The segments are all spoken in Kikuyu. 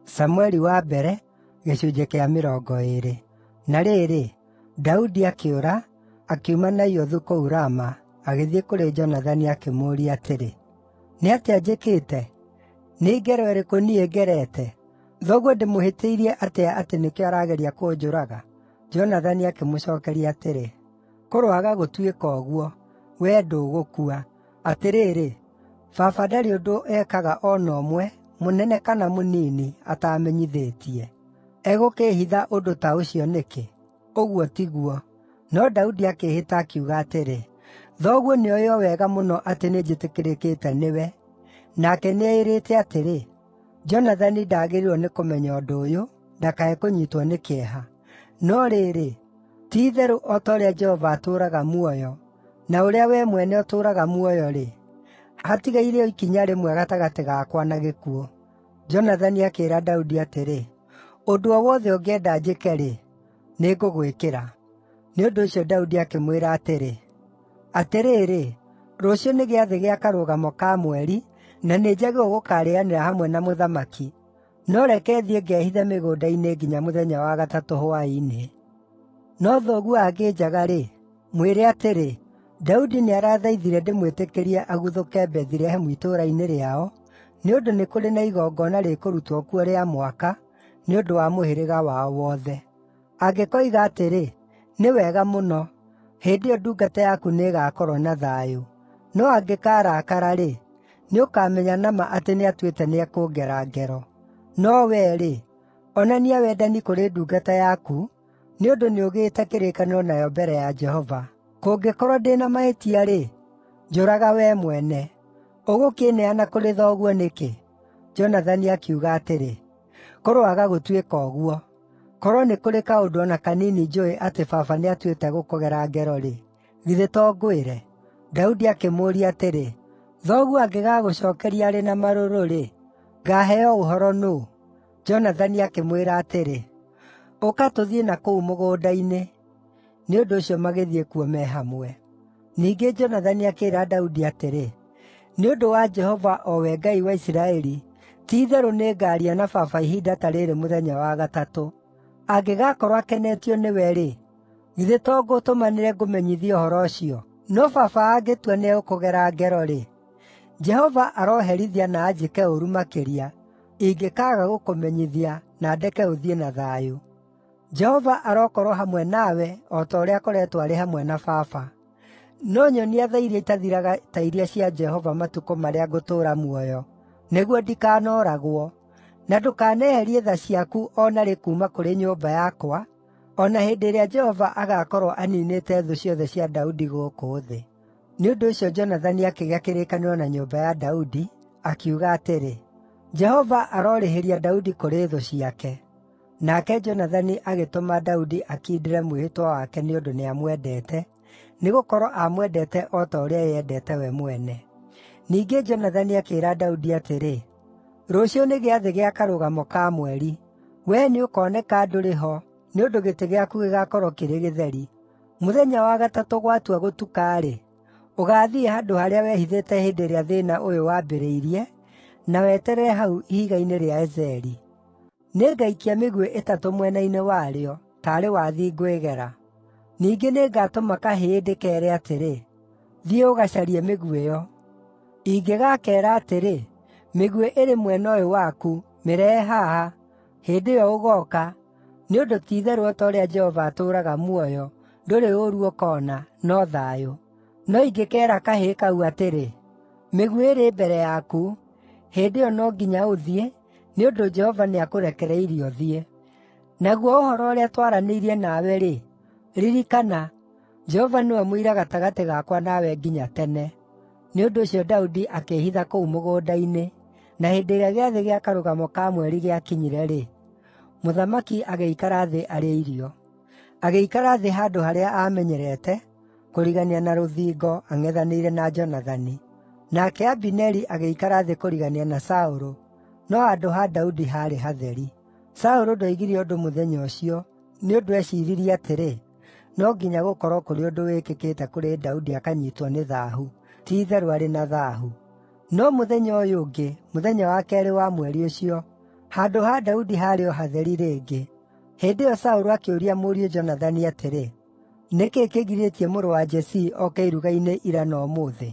Samueli wa 2. Na rĩrĩ, Daudi akĩũra, akiuma Naiothu kũu Rama, agĩthiĩ kũrĩ Jonathani, akĩmũũria atĩrĩ, “Nĩ atĩa njĩkĩte? Nĩ ngero ĩrĩkũ niĩ ngerete? Thoguo ndĩmũhĩtĩirie atĩa atĩ nĩkĩo arageria kũnjũraga?” Jonathani akĩmũcookeria atĩrĩ, “Kũroaga gũtuĩka ũguo! Wee ndũgũkua. Atĩrĩrĩ, baba ndarĩ ũndũ ekaga o na ũmwe, mũnene kana mũnini, ataamenyithĩtie. Egũkĩĩhitha ũndũ ta ũcio nĩkĩ? Ũguo ti guo!” No Daudi akĩĩhĩta akiuga atĩrĩ, “Thoguo nĩoĩ o wega mũno atĩ nĩnjĩtĩkĩrĩkĩte nĩwe, nake nĩeĩrĩte atĩrĩ, 'Jonathani ndagĩrĩirwo nĩ kũmenya ũndũ ũyũ, ndakae kũnyiitwo nĩ kĩeha.' No rĩrĩ, ti-itherũ o ta ũrĩa Jehova atũũraga muoyo, na ũrĩa wee mwene ũtũũraga muoyo-rĩ, hatigaire o ikinya rĩmwe gatagatĩ gakwa na gĩkuũ.” Jonathani akĩĩra Daudi atĩrĩ, “Ũndũ o wothe ũngĩenda njĩke-rĩ, nĩngũgwĩkĩra.” Nĩ ũndũ ũcio Daudi akĩmwĩra atĩrĩ, “Atĩrĩrĩ, rũciũ nĩ gĩathĩ gĩa Karũgamo ka Mweri, na nĩnjagĩrĩirwo gũkaarĩanĩra hamwe na mũthamaki. No reke thiĩ ngehithe mĩgũnda-inĩ nginya mũthenya wa gatatũ hwaĩ-inĩ. No thoguo angĩnjaga-rĩ, mwĩre atĩrĩ, 'Daudi nĩarathaithire ndĩmwĩtĩkĩrie aguthũke Bethilehemu itũũra-inĩ rĩao, nĩ ũndũ nĩ kũrĩ na igongona rĩkũrutwo kuo rĩa mwaka nĩ ũndũ wa mũhĩrĩga wao wothe.' Angĩkoiga atĩrĩ, 'Nĩ wega mũno,' hĩndĩ ĩyo ndungata yaku nĩĩgakorwo na thayũ. No angĩkaarakara-rĩ, nĩũkamenya na ma atĩ nĩatuĩte nĩekũngera ngero. No wee-rĩ, onania wendani kũrĩ ndungata yaku, nĩ ũndũ nĩũgĩĩte kĩrĩkanĩro nayo mbere ya Jehova. Kũngĩkorwo ndĩ na mahĩtia-rĩ, njũraga wee mwene! Ũgũkĩĩneana kũrĩ thoguo nĩkĩ?” Jonathani akiuga atĩrĩ, “Kũroaga gũtuĩka ũguo! Korwo nĩ kũrĩ kaũndũ o na kanini njũũĩ atĩ baba nĩatuĩte gũkũgera ngero-rĩ, githĩ to ngwĩre?” Daudi akĩmũũria atĩrĩ, “Thoguo angĩgaagũcookeria arĩ na marũrũ-rĩ, ngaaheo ũhoro nũũ?” Jonathani akĩmwĩra atĩrĩ, “Ũka tũthiĩ na kũu mũgũnda-inĩ.” Nĩ ũndũ ũcio magĩthiĩ kuo me hamwe. Ningĩ Jonathani akĩĩra Daudi atĩrĩ, “Nĩ ũndũ wa Jehova, o we Ngai wa Isiraeli, ti-itherũ nĩngaaria na baba ihinda ta rĩĩrĩ mũthenya wa gatatũ. Angĩgakorwo akenetio nĩwe-rĩ, githĩ to ngũtũmanĩre ngũmenyithie ũhoro ũcio? No baba angĩtua nĩegũkũgera ngero-rĩ, Jehova aroherithia na anjĩke ũũru makĩria, ingĩkaaga gũkũmenyithia na ndeke ũthiĩ na thayũ. Jehova arokorwo hamwe nawe o ta ũrĩa akoretwo arĩ hamwe na baba. No nyonia tha iria itathiraga ta iria cia Jehova matukũ marĩa ngũtũũra muoyo, nĩguo ndikanooragwo, na ndũkaneherie tha ciaku o na rĩ kuuma kũrĩ nyũmba yakwa, o na hĩndĩ ĩrĩa Jehova agaakorwo aniinĩte thũ ciothe cia Daudi gũkũ thĩ.” Nĩ ũndũ ũcio Jonathani akĩgĩa kĩrĩkanĩro na nyũmba ya Daudi, akiuga atĩrĩ, “Jehova arorĩhĩria Daudi kũrĩ thũ ciake.” Nake Jonathani agĩtũma Daudi akiindĩre mwĩhĩtwa wake nĩ ũndũ nĩamwendete, nĩgũkorwo aamwendete o ta ũrĩa eyendete we mwene. Ningĩ Jonathani akĩĩra Daudi atĩrĩ, “Rũciũ nĩ gĩathĩ gĩa Karũgamo ka Mweri. Wee nĩũkoneka ndũrĩ ho, nĩ ũndũ gĩtĩ gĩaku gĩgaakorwo kĩrĩ gĩtheri. Mũthenya wa gatatũ gwatua gũtuka-rĩ, ũgaathiĩ handũ harĩa wehithĩte hĩndĩ ĩrĩa thĩĩna ũyũ wambĩrĩirie, na weterere hau ihiga-inĩ rĩa Ezeli. Nĩngaikia mĩguĩ ĩtatũ mwena-inĩ warĩo, taarĩ wathi ngwĩgera. Ningĩ nĩngatũma kahĩĩ ndĩkeere atĩrĩ, 'Thiĩ ũgacarie mĩguĩ ĩyo.' Ingĩgakeera atĩrĩ, 'Mĩguĩ ĩrĩ mwena ũyũ waku, mĩrehe haha,' hĩndĩ ĩyo ũgooka, nĩ ũndũ ti-itherũ o ta ũrĩa Jehova atũũraga muoyo, ndũrĩ ũũru ũkoona, no thayũ. No ingĩkeera kahĩĩ kau atĩrĩ, 'Mĩguĩ ĩrĩ mbere yaku,' hĩndĩ ĩyo no nginya ũthiĩ, nĩ ũndũ Jehova nĩakũrekereirie ũthiĩ. Naguo ũhoro ũrĩa twaranĩirie nawe-rĩ, ririkana, Jehova nĩwe mũira gatagatĩ gakwa nawe nginya tene.” Nĩ ũndũ ũcio Daudi akĩĩhitha kũu mũgũnda-inĩ, na hĩndĩ ĩrĩa gĩathĩ gĩa Karũgamo ka Mweri gĩakinyire-rĩ, mũthamaki agĩikara thĩ arĩe irio. Agĩikara thĩ handũ harĩa aamenyerete, kũrigania na rũthingo, ang'ethanĩire na Jonathani. Nake Abineri agĩikara thĩ kũrigania na Saũlũ, no handũ ha Daudi haarĩ hatheri. Saũlũ ndoigire ũndũ mũthenya ũcio, nĩ ũndũ eeciiririe atĩrĩ, “No nginya gũkorwo kũrĩ ũndũ wĩkĩkĩte kũrĩ Daudi akanyiitwo nĩ thaahu; ti-itherũ arĩ na thaahu.” No mũthenya ũyũ ũngĩ, mũthenya wa keerĩ wa mweri ũcio, Handũ ha Daudi haarĩ o hatheri rĩngĩ. Hĩndĩ ĩyo Saũlũ akĩũria mũriũ Jonathani atĩrĩ, “Nĩ kĩĩ kĩgirĩtie mũrũ wa Jesii oke iruga-inĩ ira na ũmũthĩ?”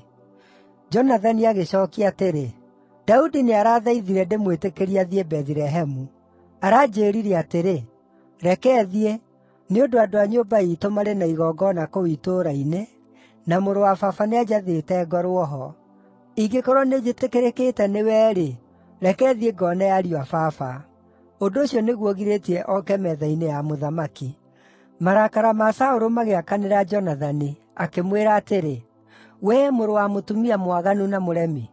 Jonathani agĩcookia atĩrĩ, “Daudi nĩarathaithire ndĩmwĩtĩkĩrie athiĩ Bethilehemu. Aranjĩĩrire atĩrĩ, ‘Reke thiĩ, nĩ ũndũ andũ a nyũmba iitũ marĩ na igongona kũu itũũra-inĩ, na mũrũ wa baba nĩanjathĩte ngorwo ho. Ingĩkorwo nĩnjĩtĩkĩrĩkĩte nĩwe-rĩ, reke thiĩ ngoone ariũ a baba.’ Ũndũ ũcio nĩguo ũgirĩtie oke metha-inĩ ya mũthamaki.” Marakara ma Saũlũ magĩakanĩra Jonathani, akĩmwĩra atĩrĩ, “Wee mũrũ wa mũtumia mwaganu na mũremi!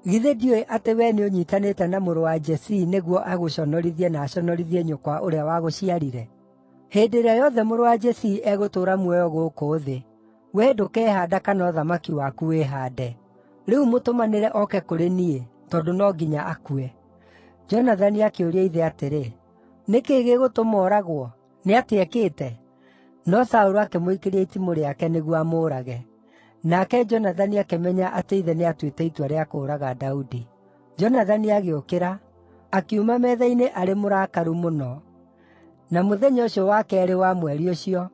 Githĩ ndiũĩ atĩ wee nĩũnyiitanĩte na mũrũ wa Jesii nĩguo agũconorithie na aconorithie nyũkwa ũrĩa wagũciarire? Hĩndĩ ĩrĩa yothe mũrũ wa Jesii egũtũũra muoyo gũkũ thĩ, wee ndũkehaanda kana ũthamaki waku wĩhaande. Rĩu mũtũmanĩre oke kũrĩ niĩ, tondũ no nginya akue!” Jonathani akĩũria ithe atĩrĩ, “Nĩ kĩĩ gĩgũtũma ooragwo? Nĩ atĩa ekĩte?” No Saũlũ akĩmũikĩria itimũ rĩake nĩguo amũũrage. Nake Jonathani akĩmenya atĩ ithe nĩatuĩte itua rĩa kũũraga Daudi. Jonathani agĩũkĩra, akiuma metha-inĩ arĩ mũrakaru mũno. Na mũthenya ũcio wa keerĩ wa mweri ũcio,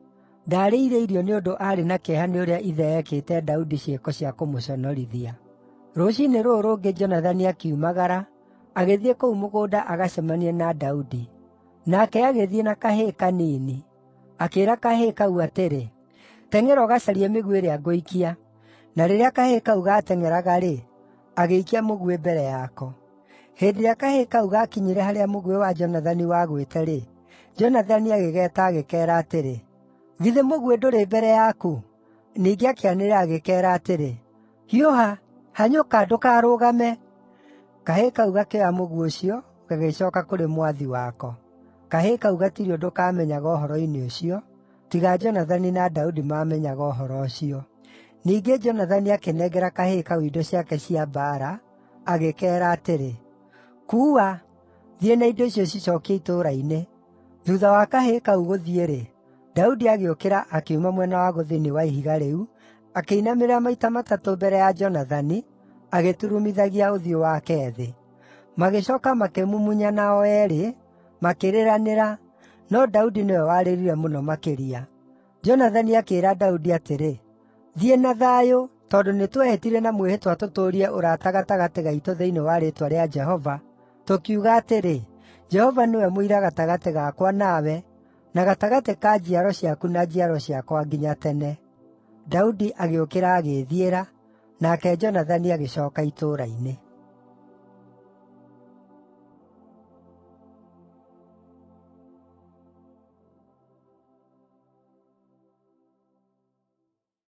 ndaarĩire irio nĩ ũndũ aarĩ na kĩeha nĩ ũrĩa ithe eekĩte Daudi ciĩko cia kũmũconorithia. Rũciinĩ rũrũ rũngĩ Jonathani akiumagara, agĩthiĩ kũu mũgũnda agacemanie na Daudi. Nake agĩthiĩ na kahĩĩ kanini. Akĩĩra kahĩĩ kau atĩrĩ, “Teng'era ũgacarie mĩguĩ ĩrĩa ngũikia.” Na rĩrĩa kahĩĩ kau gaateng'eraga-rĩ, agĩikia mũguĩ mbere yako. Hĩndĩ ĩrĩa kahĩĩ kau gaakinyire harĩa mũguĩ wa Jonathani wagwĩte-rĩ, Jonathani agĩgeeta agĩkeera atĩrĩ, “Githĩ mũguĩ ndũrĩ mbere yaku?” Ningĩ akĩanĩrĩra agĩkeera atĩrĩ, “Hiũha! Hanyũka! Ndũkarũgame!” Kahĩĩ kau gakĩoya mũguĩ ũcio, gagĩcooka kũrĩ mwathi wako. Kahĩĩ kau gatirĩ ũndũ kaamenyaga ũhoro-inĩ ũcio, tiga Jonathani na Daudi maamenyaga ũhoro ũcio. Ningĩ Jonathani akĩnengera kahĩĩ kau indo ciake cia mbaara, agĩkeera atĩrĩ, “Kuua, thiĩ na indo icio ũcicokie itũũra-inĩ.” Thuutha wa kahĩĩ kau gũthiĩ-rĩ, Daudi agĩũkĩra akiuma mwena wa gũthini wa ihiga rĩu, akĩinamĩrĩra maita matatũ mbere ya Jonathani, agĩturumithagia ũthiũ wake thĩ. Magĩcooka makĩmumunyana o eerĩ, makĩrĩranĩra, no Daudi nĩwe warĩrire mũno makĩria. Jonathani akĩĩra Daudi atĩrĩ, “Thiĩ na thayũ, tondũ nĩtwehĩtire na mwĩhĩtwa tũtũũrie ũrata gatagatĩ gaitũ thĩinĩ wa rĩĩtwa rĩa Jehova, tũkiuga atĩrĩ, ‘Jehova nĩwe mũira gatagatĩ gakwa nawe, na gatagatĩ ka njiaro ciaku na njiaro ciakwa nginya tene.’ ” Daudi agĩũkĩra agĩĩthiĩra, nake Jonathani agĩcooka itũũra-inĩ.